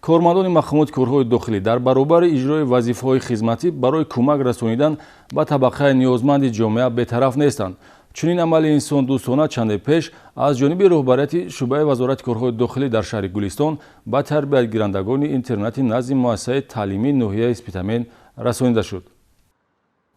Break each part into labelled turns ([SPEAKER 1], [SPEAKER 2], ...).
[SPEAKER 1] Кормандони мақомоти корҳои дохилӣ дар баробари иҷрои вазифаҳои хизматӣ барои кӯмак расонидан ба табақаи ниёзманди ҷомеа бетараф нестанд. Чунин амали инсондӯстона чанде пеш аз ҷониби роҳбарияти шӯъбаи Вазорати корҳои дохилӣ дар шаҳри Гулистон ба тарбиятгирандагони интернати назди муассисаи таълимии ноҳияи Спитамен расонида шуд.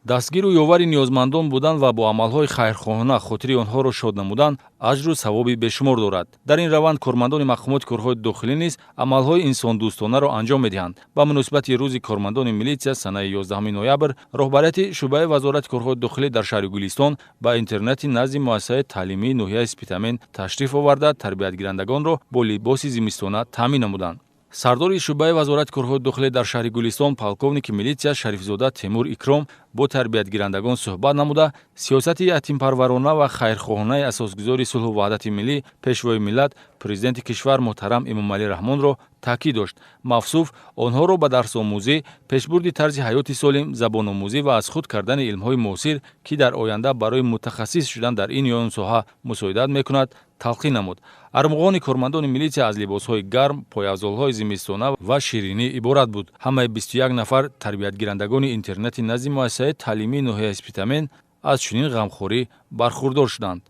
[SPEAKER 1] Дастгиру ёвари ниёзмандон будан ва бо амалҳои хайрхоҳона хотири онҳоро шод намудан аҷру савоби бешумор дорад. Дар ин раванд кормандони мақомоти корҳои дохилӣ низ амалҳои инсондӯстонаро анҷом медиҳанд. Ба муносибати Рӯзи кормандони милитсия, санаи 11 ноябр, роҳбарияти шӯъбаи Вазорати корҳои дохилӣ дар шаҳри Гулистон ба интернати назди муассисаи таълимии ноҳияи Спитамен ташриф оварда, тарбиятгирандагонро бо либоси зимистона таъмин намуданд. Сардори шӯъбаи Вазорати корҳои дохилӣ дар шаҳри Гулистон, полковники милитсия Шарифзода Темур Икром бо тарбиятгирандагон суҳбат намуда, сиёсати ятимпарварона ва хайрхоҳонаи асосгузори сулҳу ваҳдати миллӣ, Пешвои миллат, Президенти кишвар муҳтарам Эмомалӣ Раҳмонро таъкид дошт. Мавсуф онҳоро ба дарсомӯзӣ, пешбурди тарзи ҳаёти солим, забономӯзӣ ва аз худ кардани илмҳои муосир, ки дар оянда барои мутахассис шудан дар ин ё он соҳа мусоидат мекунад, талқин намуд. Армуғони кормандони милитсия аз либосҳои гарм, пойафзолҳои зимистона ва ширинӣ иборат буд. Ҳамаи 21 нафар тарбиятгирандагони интернати назди муассисаи таълимии ноҳияи Спитамен аз чунин ғамхорӣ бархурдор шуданд.